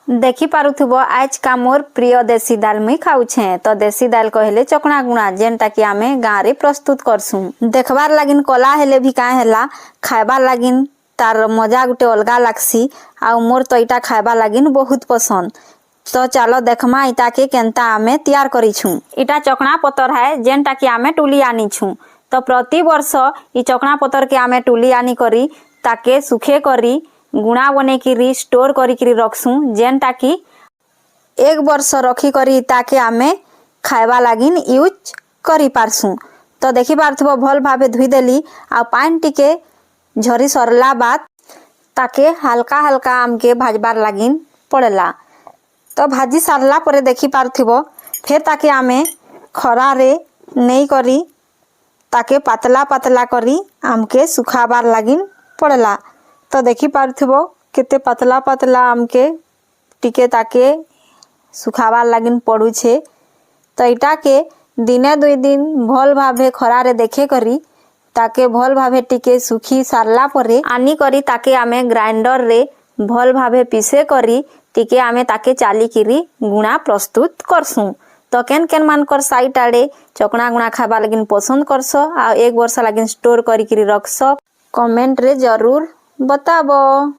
ଦେଖିପାରୁଥିବ, ଆଜ୍ କା ମୋର୍ ପ୍ରିୟ ଦେଶୀ ଦାଲ ମୁଇଁ ଖାଉଛେଁ। ତ ଦେଶୀ ଦାଲ କହିଲେ ଚକଣା ଗୁଣା, ଯେନ୍ଟା କି ଆମେ ଗାଁରେ ପ୍ରସ୍ତୁତ କରସୁଁ। ଦେଖବାର୍ ଲାଗିନ୍ କଲା ହେଲେ ବି କାଁ ହେଲା, ଖାଇବାର୍ ଲାଗିନ୍ ତାର ମଜା ଗୁଟେ ଅଲଗା ଲାଗ୍ସି। ଆଉ ମୋର୍ ତ ଇଟା ଖାଇବାର୍ ଲାଗିନ୍ ବହୁତ ପସନ୍ଦ। ତ ଚାଲ ଦେଖମା, ଇଟାକେ କେନ୍ତା ଆମେ ତିଆର କରିଛୁଁ। ଇଟା ଚକଣା ପତର ହେ, ଯେନ୍ଟା କି ଆମେ ଟୁଲି ଆନିଛୁଁ। ତ ପ୍ରତି ବର୍ଷ ଇ ଚକଣା ପତରକେ ଆମେ ଟୁଲି ଆନି କରି, ତାକେ ଶୁଖେ କରି, ଗୁଣା ବନେଇକିରି ଷ୍ଟୋର କରିକିରି ରଖସୁଁ, ଯେନ୍ଟା କି ଏକ ବର୍ଷ ରଖିକରି ତାକେ ଆମେ ଖାଇବା ଲାଗିନ୍ ୟୁଜ୍ କରିପାରସୁଁ। ତ ଦେଖିପାରୁଥିବ, ଭଲ ଭାବେ ଧୁଇଦେଲି ଆଉ ପାଏନ୍ ଟିକେ ଝରି ସରଲା ବାଦ ତାକେ ହାଲକା ହାଲକା ଆମକେ ଭାଜବାର୍ ଲାଗିନ୍ ପଡ଼ଲା। ତ ଭାଜି ସାରିଲା ପରେ ଦେଖିପାରୁଥିବ, ଫେର୍ ତାକେ ଆମେ ଖରାରେ ନେଇକରି ତାକେ ପାତଲା ପାତଲା କରି ଆମକେ ଶୁଖାବାର୍ ଲାଗିନ୍ ପଡ଼ଲା। ତ ଦେଖିପାରୁଥିବ, କେତେ ପାତଲା ପାତଲା ଆମକେ ଟିକେ ତାକେ ଶୁଖାବାର୍ ଲାଗିନ୍ ପଡ଼ୁଛେ। ତ ଇଟାକେ ଦିନେ 2 ଦିନ ଭଲ ଭାବେ ଖରାରେ ଦେଖେ କରି, ତାକେ ଭଲ ଭାବେ ଟିକେ ଶୁଖି ସାରିଲା ପରେ ଆନିକରି ତାକେ ଆମେ ଗ୍ରାଇଣ୍ଡରରେ ଭଲ ଭାବେ ପିସେ କରି ଟିକେ ଆମେ ତାକେ ଚାଲିକିରି ଗୁଣା ପ୍ରସ୍ତୁତ କରସୁଁ। ତ କେନ୍ କେନ୍ ମାନଙ୍କର ସାଇଟ୍ ଆଡ଼େ ଚକଣା ଗୁଣା ଖାଇବା ଲାଗିନ୍ ପସନ୍ଦ କରସ ଆଉ ଏକ ବର୍ଷ ଲାଗିନ୍ ଷ୍ଟୋର କରିକିରି ରଖସ, କମେଣ୍ଟରେ ଜରୁର ବତାବ।